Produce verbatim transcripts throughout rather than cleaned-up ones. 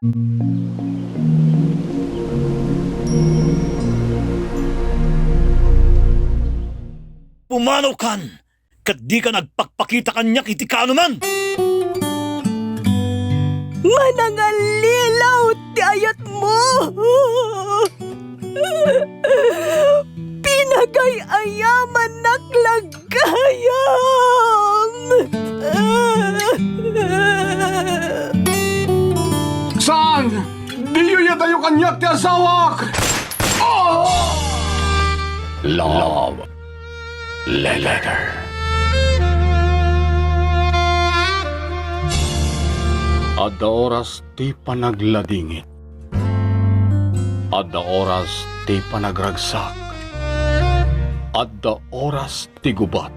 Pumanaw kan, ket dika nagpakpakita kaniak iti kaanoman. Manangallilaw ti ayatmo. Pinagay-ayamannak la gayam. Saan? Diyo iyadayo kaniak ti asawak! Oh! Love Letter. Adda oras ti panagladingit. Adda oras ti panagragsak. Adda oras ti gubat.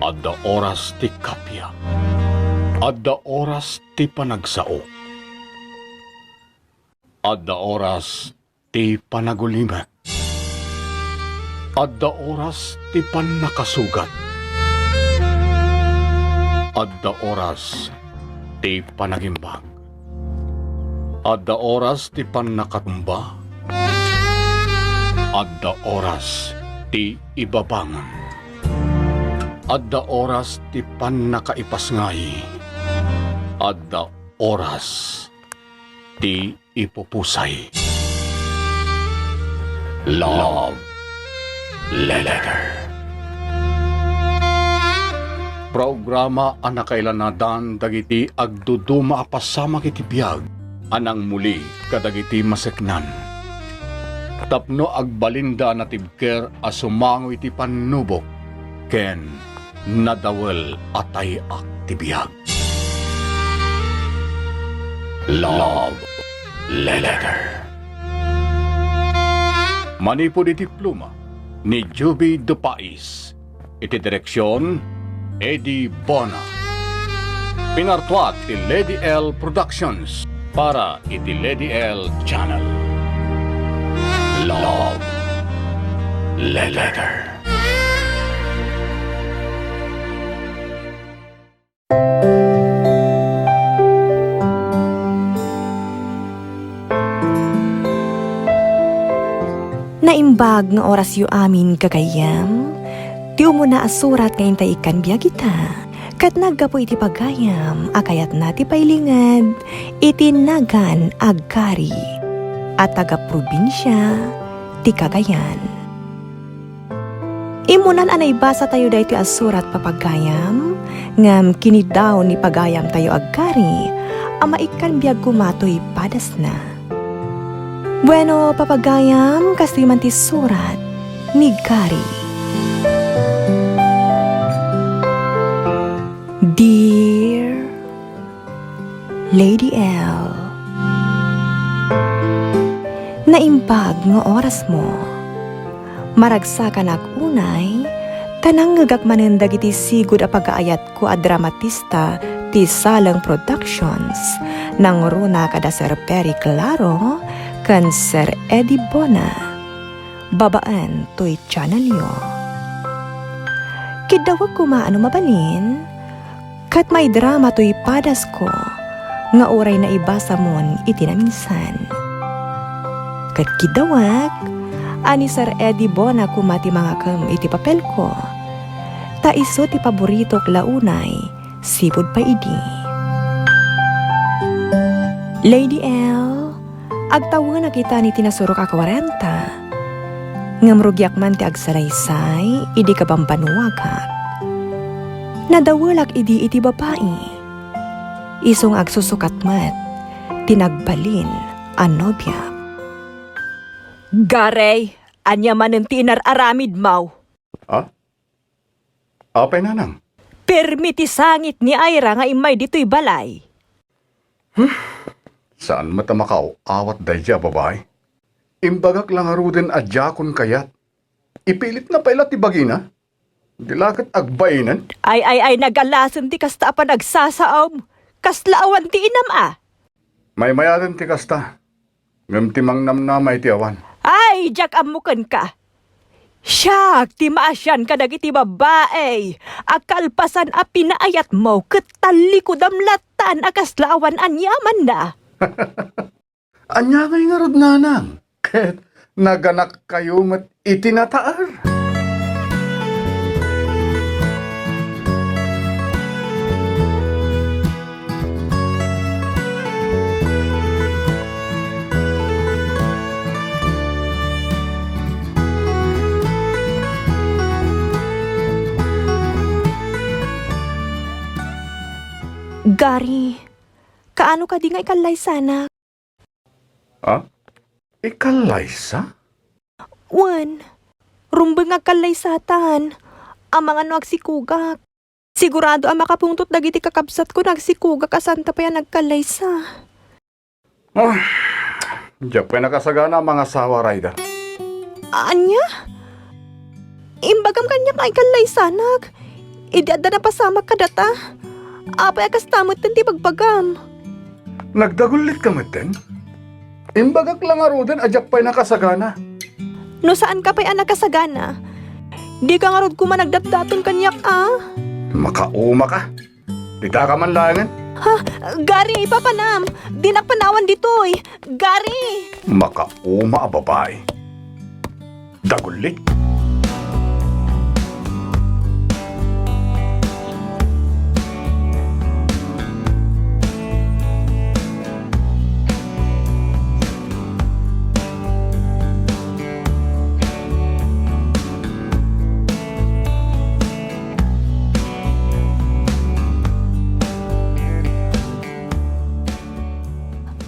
Adda oras ti kappia. Adda oras ti panagsao. Adda oras ti panagulimek. Adda oras ti pannakasugat. Adda oras ti panagimbag. Adda oras ti pannakatumba. Adda oras ti ibabangon. Adda oras ti pannakaipasngay. Adda oras ti ipupusay. Love Letter. Programa a nakailanadan dagiti agduduma a pasamak iti biag a nangmuli kadagiti maseknan. Tapno agbalinda a natibker a sumango iti pannubok ken nadawel a tay-ak ti biag. Love Letter. Manipud iti pluma ni Juby Dupais, iti direksion, Eddie Bona. Pinartuat ti Lady L Productions para iti Lady L Channel. Love Letter. Naimbag nga orasyo amin, gagayyem. Ti umuna a surat nga intay ikkan biag ita, ket naggapu iti pagayam a kayatna ti pailinged iti nagan a Gary a taga-probinsia ti Cagayan. Immunan a naibasa tayo daytoy a surat, papagayam, ngem kiniddaw ni pagayamtayo a Gary a maikkan biag koma toy padasna. Bueno, papagayam, kastoy man ti surat ni Gary. Dear Lady L. Naimbag nga orasmo. Maragsakanak unay, ta nangngegak manen dagiti sigud a pagaayatko a dramatista ti Saleng Productions, nangruna kada Sir Perry Claro ken Sir Eddie Bona, babaen toy channelyo. Kiddawek koma a no mabalin, ket maidrama toy padasko nga uray naibasamon iti naminsan. Ket kiddawek a ni Sir Eddie Bona koma ti mangakem iti papelko, ta isu ti paboritok la unay sipud pay idi. Lady L, agtawenak itan iti nasurok a kuarenta, ngem rugiak man ti agsalaysay idi kabambanuagak. Nadawelak idi iti babai. Isu nga agsusukat met ti nagbalin a nobiak. Gary, ania manen ti inar-aramidmo? Ah? Apay, nanang? Permi ti sangit ni Ira nga immay ditoy balay. Hmm. Saan met a makaaw-awat daydiay a babai? Imbagak la ngaruden a diakon kayat. Ipilitna pay la ti bagina. Di la ket agbainen. Ay, ay, ay, nagalasen ti kasta a panagsasaom. Kasla awan ti inam a. Maymayaten ti kasta. Ngem ti mangnamnama iti awan. Ay, diak ammo kenka. Siak ti maasian kadagiti babbai a kalpasan a pinaayatmo ket tallikudam latta. Satan a kasla awan aniamanna. Ania ngay ngarud, nanang? Ket naganakkayo met iti nataer. Gary, kaano kadi nga ikallaysanak? Ha? Ikallaysa? Wen, rumbeng nga agkallaysatan. Amangan no agsikugak. Sigurado a makapungtot dagiti kakabsatko no agsikugak a santa pay a nagkallaysa. Ah, diak pay nakasagana a mangasawa, Rayda. Ania? Imbagam kaniak nga ikallaysanak. Idi adda napasamak kadata. Apay a kasta metten ti bagbagam? Nagdagullitka metten? Imbagak la ngaruden a diak pay nakasagana. No saanka pay a nakasagana, dika ngarud koma nagdatdaton kaniak a. Makaumaka. Ditaka man laengen. Ha? Gary, ipapanam! Dinak panawan ditoy! Gary! Makauma a babai. Dagullit.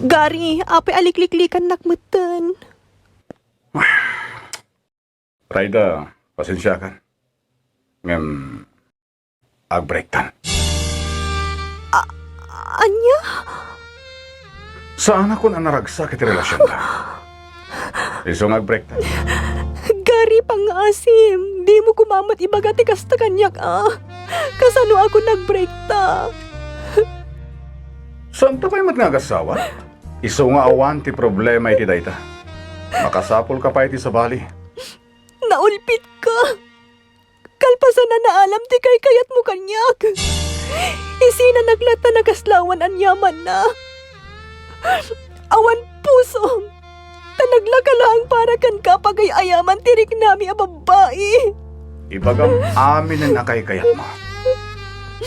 Gary, apay a likliklikannak metten. Rayda, pasensiakan. Ngem, agbreaktan. A-, ania? Saanakon a naragsak iti relasionta. Isu nga agbreaktan. Gary, pangngaasim, dimo koma met ibaga ti kasta kaniak a. Kasanoakon nagbreakta? Saanta pay met nga agassawa? Isu nga awan ti problema iti dayta. Makasapulka pay iti sabali. Naulpitka. Kalpasan a naalam ti kaykayatmo kaniak. Isinanak latta a kasla awan aniamanna. Awan pusom. Ta naglaka laeng para kenka a pagay-ayaman ti riknami a babbai. Ibagam aminen a kaykayatmo.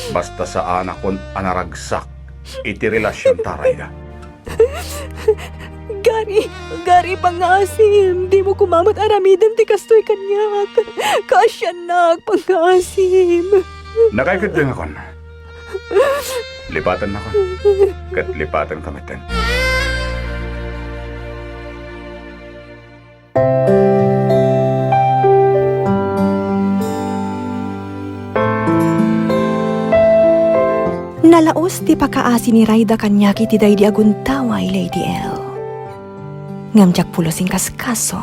Basta saanakon a naragsak iti relasionta, Rayda. Gary, Gary, pangngaasim, dimo koma met aramiden ti kastoy kaniak. Kaasiannak, pangngaasim. Nakaikeddengakon. Lipatennakon. Ket lipatenka metten. Nalaus ti pakaasi ni Rayda kaniak iti daydi a gundaway, Lady L. Ngem diak pulos inkaskaso.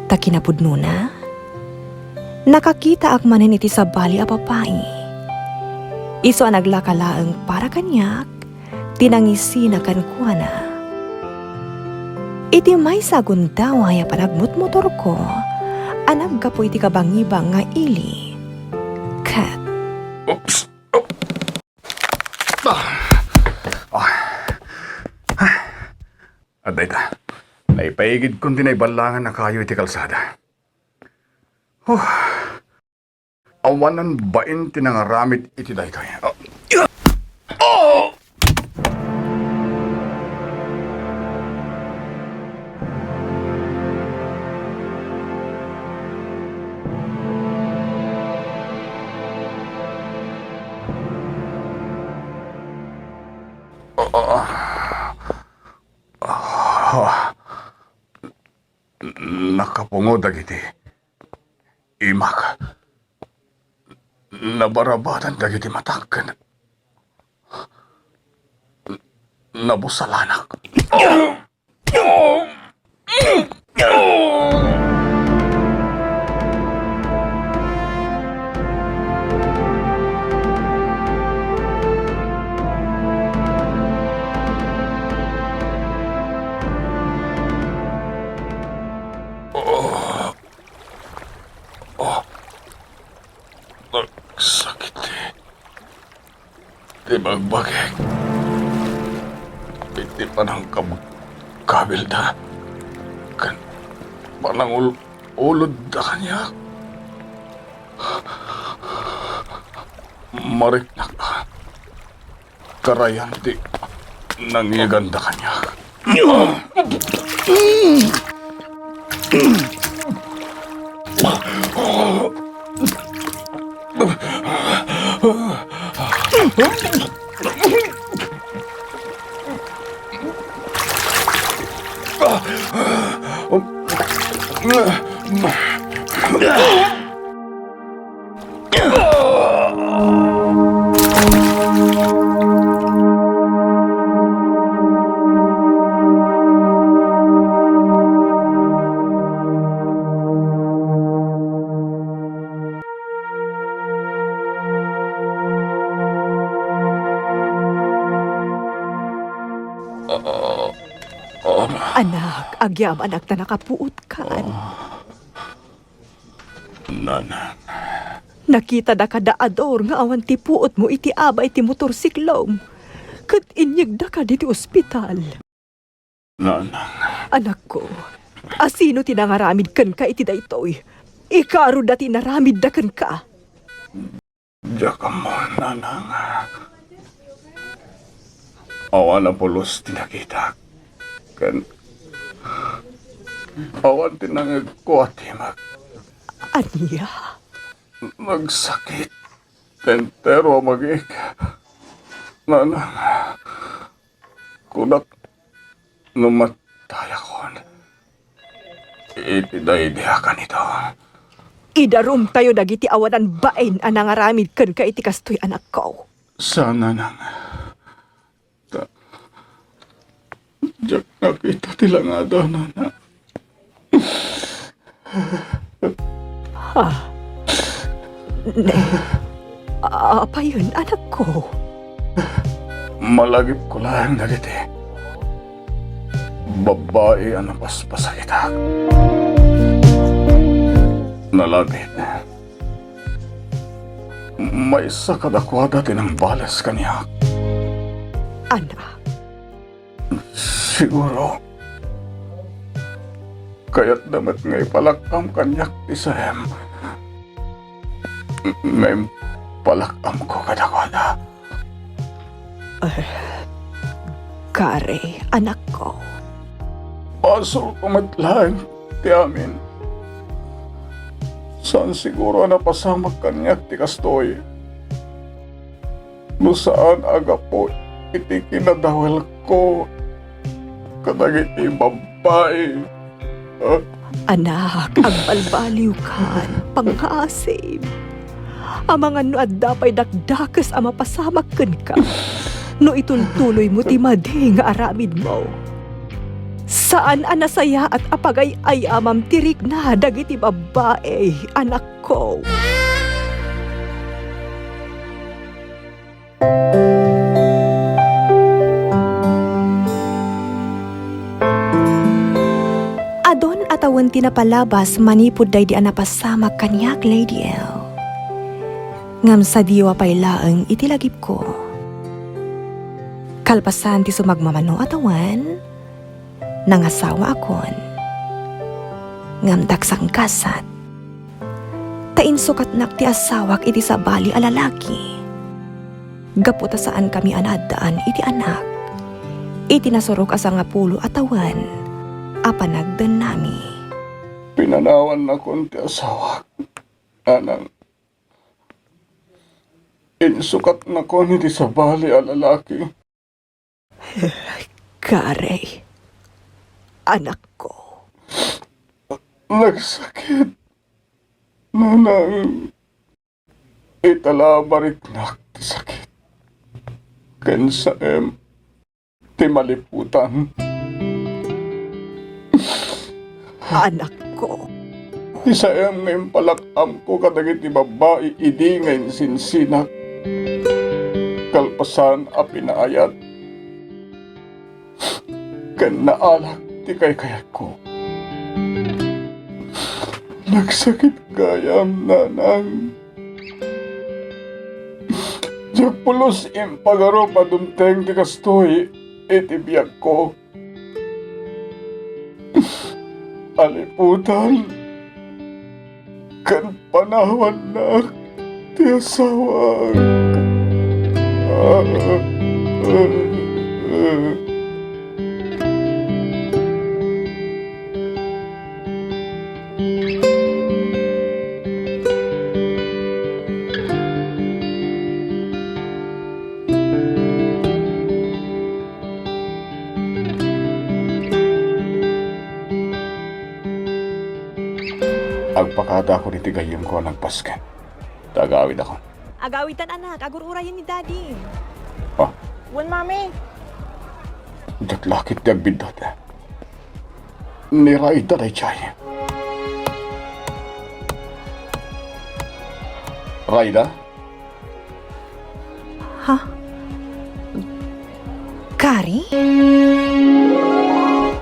Ta kinapudnona, nakakitaak manen iti sabali a babai. Isu a naglaka laeng para kaniak, ti nangisina kenkuana. Iti maysa a gundaway a panagmutmotorko a naggapu iti kabangibang nga ili, ket Oops. Oh. Ah. Ah. Ah. Adda ita. Naipaigidkon ti naiballangan a kayo iti kalsada. Huh. Awanan bain ti nangaramid iti daytoy. Ah. Oh! Ah. Ah. Nakapungo dagiti imak. Nabarabadan dagiti matak ken nabusalanak. Oh. Oh. Nagsakit ti, ti bagbagik iti panangkabkabilda ken panangul-ulodda kaniak. Mariknak a karayan ti nangngeganda kaniak. Anak, agyamanak ta nakapuotkan. Nanang. Nakitadaka da a Dor nga awan ti puotmo iti abay ti motorsiklom, ket inyegdaka ditoy ospital. Nanang. Anakko, asino ti nangaramid kenka iti daytoy? Ikaarudda ti inaramidda kenka. Diak ammo, nanang. Awan a pulos ti nakitak, ken awan ti nangngegko a timek. Ania? Nagsakit ti entero a bagik, nanang. Kunak no matayakon iti daydi a kanito. Idarumtayo dagiti awanan bain a nangaramid kenka iti kastoy, anakko. Saan, nanang. Ta, diak nakita ti langada, nanang. Ah. Ne. Apayen, anakko? Malagipko laeng dagiti babbai a napaspasakitak. Nalabit, maysa kadakuada ti nangbales kaniak. Anak. Siguro, kayatda met nga ipalak-am kaniak ti saem nga impalak-amko kadakuada. Eh, Gary, anakko. Basolko met laeng ti amin. Saan siguro a napasamak kaniak ti kastoy. No saan a gapu iti kinadawelko kadagiti babbai. Anak, agbalbaliwkan, pangngaasim. Amangan no adda pay dakdakes a mapasamak kenka, no itultuloymo ti madi nga aramidmo. Saan a nasayaat a pagay-ayamam ti rikna dagiti babbai, anakko. Adun a tawen ti napalabas manipud daydi a napasamak kaniak, Lady L. Ngem sadiwa pay laeng iti lagipko. Kalpasan ti sumagmamano a tawen, nangasawaakon. Ngem daksanggasat, ta insukatnak ti asawak iti sabali a lalaki. Gapu ta saankami a naaddaan iti anak iti nasurok a sangapulo a tawen a panagdennami. Pinanawannakon ti asawak, nanang. Insukatnakon iti sabali a lalaki. Gary, anakko. Nagsakit, nanang. Ita la a bariknak ti sakit ken saem ti maliputan. Anakko. Ti saem nga impalak-amko kadagiti babbai idi nga insinsinak. Kalpasan a pinaayat ken naalak ti kaykayatko. Nagsakit gayam, nanang. Pulos impagarup a dumteng ti kastoy iti biagko. Aliputan ken panawannak ti asawak. Agpakadakon iti gayyemko a nagpasken. Ta agawidakon. Agawidan, anak. Agur-urayen ni Daddy. Ah. Wen, Mami. Diak la ketdi agbiddut. Ni Raida daydiay. Raida? Ha? Gary?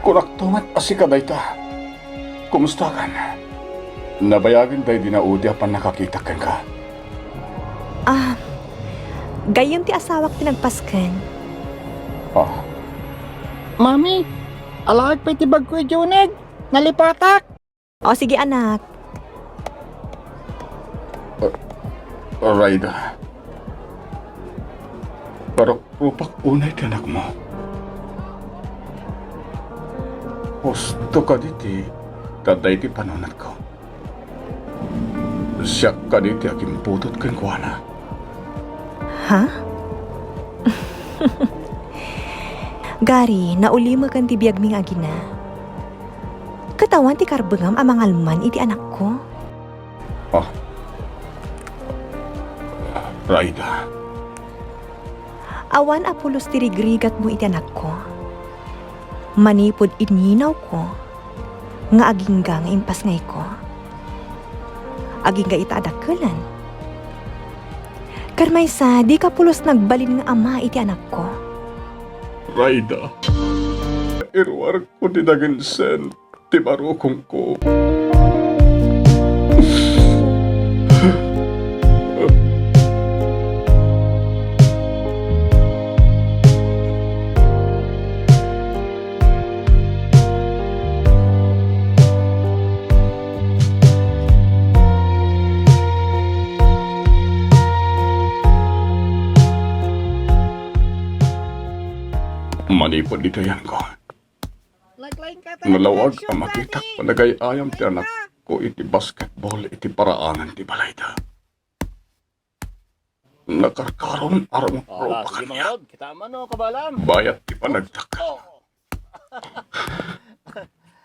Kunakto met a sika dayta. Kumustakan? Nabayagen daydi naudi a pannakakitak kenka? Ah, gayyem ti asawak ti nagpasken. Ah. Mami, alaek pay ti bagko idiay uneg. Nalipatak. O, sige, anak. Ah, Raida. Parukrupak unay ti anakmo. Husto kadi ti, ta daydi panunotko. Siak kadi ti agimputot kenkuana. Ha? Gary, naulimeken ti biagmi nga agina. Ket awan ti karbengam a mangalman iti anakko. Ah. Raida. Awan a pulos ti rigrigatmo iti anakko. Manipud ininawko nga agingga nga impasngayko, agingga ita a dakkelen. Ket maysa, dika pulos nagbalin nga ama iti anakko. Raida, iruarko ti dagensen ti barukongko. Manipud ditoy, Angkol, nalawag a makitak panagay-ayam ti anakko iti basketball iti paraangan ti balayda. Nakarkaron a rumrupa kaniak. Ala, sige, mga rod. Kita man, no, kabalam. Bayat ti panagdakkel. Oh.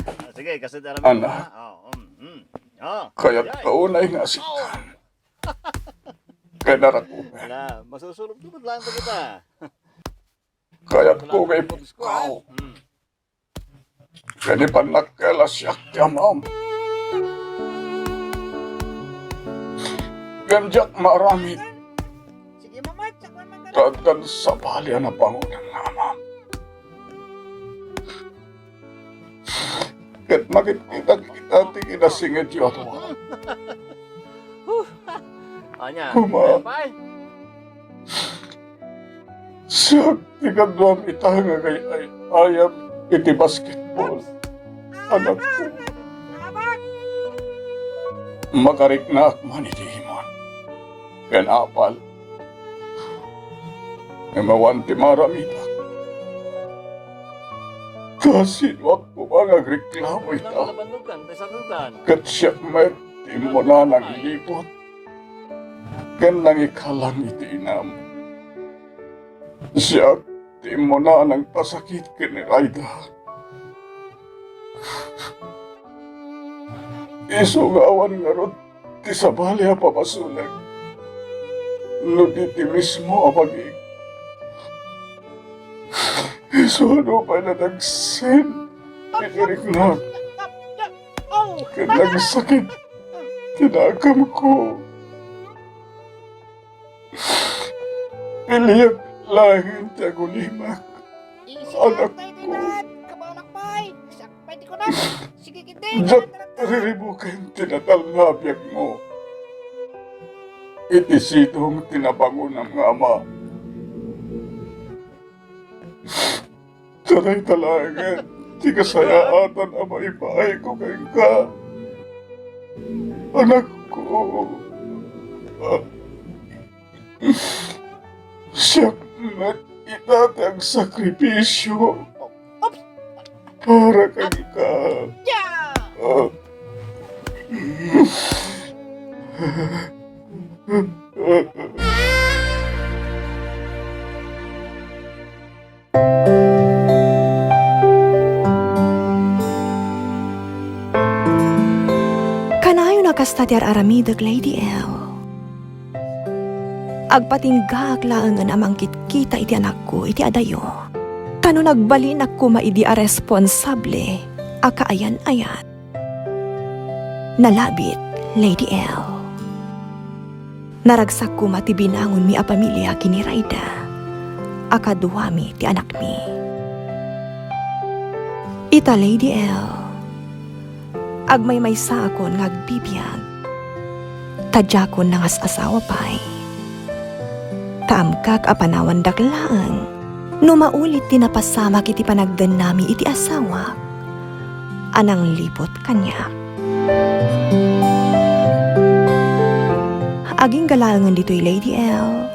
Ah, sige, kasi dara mo, Anak, ha? Oh, um, um. Oh, kayat ko unay nga asikkan. Kay narakupen. Ala, masusulog naman lang kita. Kayatko nga ipukkaw. Hmm. Ken ipannakkel a siak ti amam. Ngem diak maaramid. Ta addan sabali a nabangonan nga amam. Ket makitkitak ita ti kinasingedyo a dua. Ania? Koma. Pay? Siak ti kaduam ita nga agay-ayam iti basketball, anakko. Makariknaak man iti imon. Ken apal, ngem awan ti maaramidak. Ta sinoak koma nga agreklamo ita? Ket siak met ti immuna a nanglibot ken nangikalang iti inam. Siak ti immuna a nangpasakit ken ni Raida. Isu nga awan ngarud ti sabali a pamasonek no di ti mismo a bagik. Isuno pay nadagsen iti riknak ken nagsakit ti nakamko. Piliek laengen ti agulimek, anakko. Diak riribuken ti natalna a biagmo. iti sidong ti nabangonam nga ama. Ta dayta laengen ti kasayaatan a maipaayko kenka, anakko. Siak met ita ti agsakripisio para kenka. Kanayon a kasta ti ar-aramidek, Lady L. Agpatinggaak laengen a mangkitkita iti anakko iti adayo. Ta no nagbalinak koma idi a responsable a kaayan-ayan. Nalabit, Lady L. Naragsak koma ti binangonmi a pamilia ken ni Raida a kaduami ti anakmi. Ita, Lady L, agmaymaysaakon nga agbibiag, ta diakon nangas-asawa pay. Ta amkak a panawandak laeng no maulit ti napasamak iti panagdennami iti asawak a nanglibut kaniak. Agingga laengen ditoy, Lady L,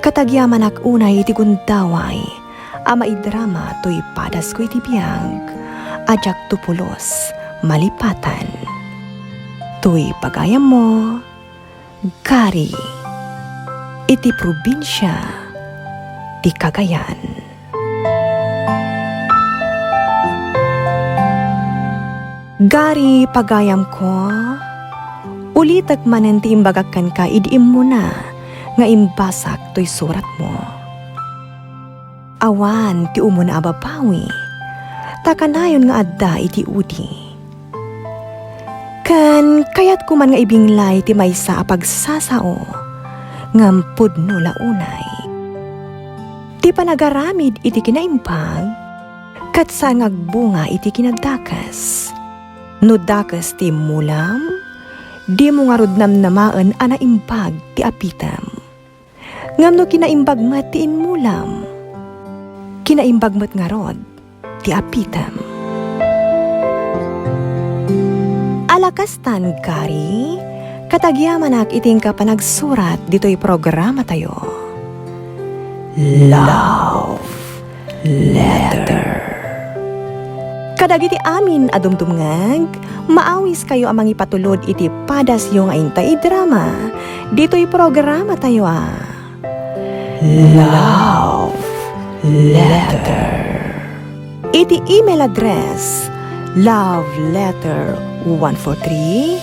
ket agyamanak unay iti gundaway a maidrama toy padasko iti biag a diak to pulos malipatan. Toy pagayammo, Gary, iti probinsia ti Cagayan. Gary, pagayamko, ulitek manen ti imbagak kenka idi immuna nga imbasak toy suratmo. Awan ti umuna a babawi, ta kanayon nga adda iti udi. Ken kayatko man nga ibinglay ti maysa a pagsasao, ngem pudno la unay. Ti panagaramid iti kinaimbag, ket saan nga agbunga iti kinadakes. No dakes ti immulam, dimo ngarud namnamaen a naimbag ti apitem. Ngem no kinaimbag met ti immulam, kinaimbag met ngarud ti apitem. Ala kastan, Gary, ket agyamanak iti inka panagsurat ditoy programatayo. Love Letter. Kadagiti amin a dumdumngeg, maawiskayo a mangipatulod iti padasyo nga inta idrama ditoy programatayo a Love Letter. Iti email address, love letter one four three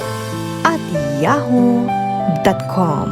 at yahoo dot com.